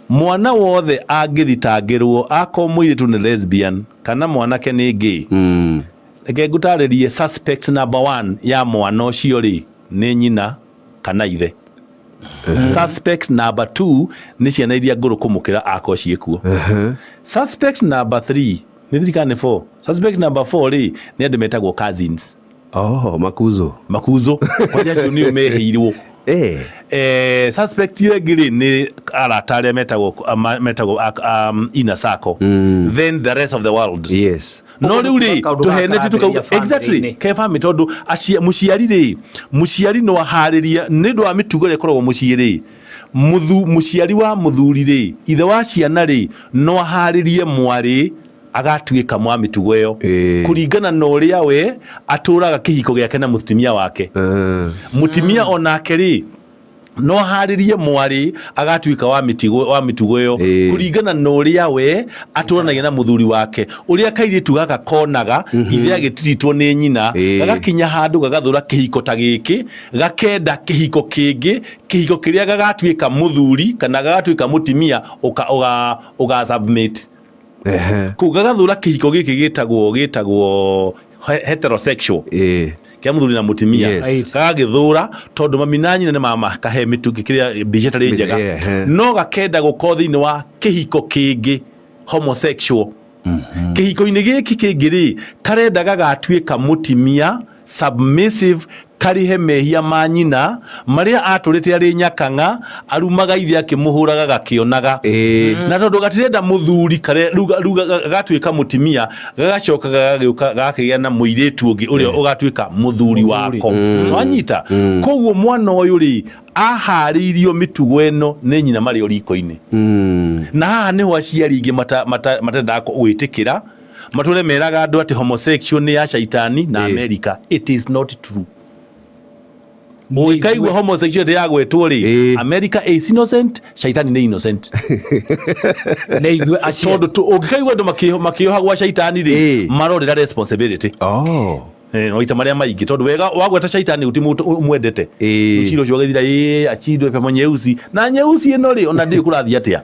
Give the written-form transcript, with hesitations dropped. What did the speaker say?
Mwana wothe angĩthitangĩrwo akorwo mũirĩtu nĩ lesbian kana mwanake nĩ gay, reke ngũtarĩrie, suspect number one ya mwana ũcio rĩ nĩ nyina kana ithe. Suspect number two nĩ ciana iria ngũrũ kũmũkĩra akorwo ciĩkuo. Suspect number three nĩ thirikari, nĩ four. Suspect number four rĩ nĩ andũ metagwo cousins. Oh, makuzo. Makuzo, kwanja acio nĩo mehĩirwo. Suspect ĩyo ĩngĩ rĩ nĩ arata arĩa metagwo inner circle, then the rest of the world. No rĩu rĩ Kaũndũ tũheneti tukauga gakarambĩrĩria exactly family-inĩ. Ke family, tondũ mũciari rĩ, mũciari no aharĩria nĩ ũndũ wa mĩtugo ĩrĩa ĩkoragwo mũciĩ rĩ, mũciari wa mũthuri rĩ, ithe wa ciana rĩ, no aharĩrie mwarĩ agatuĩka mwa mĩtugo ĩyo kũringana na ũrĩa we atũraga kĩhiko gĩake na mũtumia wake. Mũtumia onake rĩ, no aharĩrie mwarĩ agatuĩka wa mĩtugo ĩyo kũringana na ũrĩa we atũranagia na mũthuri wake, ũrĩa kairĩtu gaka konaga ithe agĩtiritwo nĩ nyina, gagakinya handũ gagathũra kĩhiko ta gĩkĩ, gakenda kĩhiko kĩngĩ, kĩhiko kĩrĩa gagatuĩka mũthuri kana gagatuĩka mũtumia ũga submit. Kũu gagathũra kĩhiko gĩkĩ gĩtagwo heterosexual, kĩa mũthuri na mũtumia. Gagagĩthũra tondũ mami na nyina nĩ mamakahe mĩtugi kĩrĩa mbica ĩtarĩ njega. No gakenda gũkorwo thĩinĩ wa kĩhiko kĩngĩ homosexual. Kĩhiko-inĩ gĩkĩ kĩngĩ rĩ, karenda gagatuĩka mũtimia submissive, karĩhe mehia ma nyina marĩa atũrĩte arĩ nyakang'a, arumaga ithe akĩmũhũraga gakĩonaga. Na tondũ gatirenda mũthuri rĩu gagatuĩka mũtimia, gagacoka gagagĩũka gakĩgĩa na mũirĩtu ũngĩ ũrĩa ũgatuĩka mũthuri wako. Wanyita? Koguo mwana ũyũ rĩ aharĩirio mĩtugo ĩno nĩ nyina marĩ o riko-inĩ. Na haha nĩho aciari aingĩ matendaga gwĩtĩkĩra, matũre meraga andũ atĩ homosexual nĩ ya caitani na America. It is not true. Ũngĩkaigua homosexuality yagwetwo rĩ, America is innocent, caitani nĩ innocent. Nĩ ithuĩ aciari. Tondũ ũngĩkaigua andũ makĩoha gwa caitani rĩ, marorĩra responsibility. Maita marĩa maingĩ, tondũ wega wagweta caitani gũti mũndũ ũmwendete. Ũcira ũcio ũgagĩthira ĩ achindwe pepo nyeusi na nyeusi ĩno rĩ, ona ndĩũ kũrathiĩ atĩa.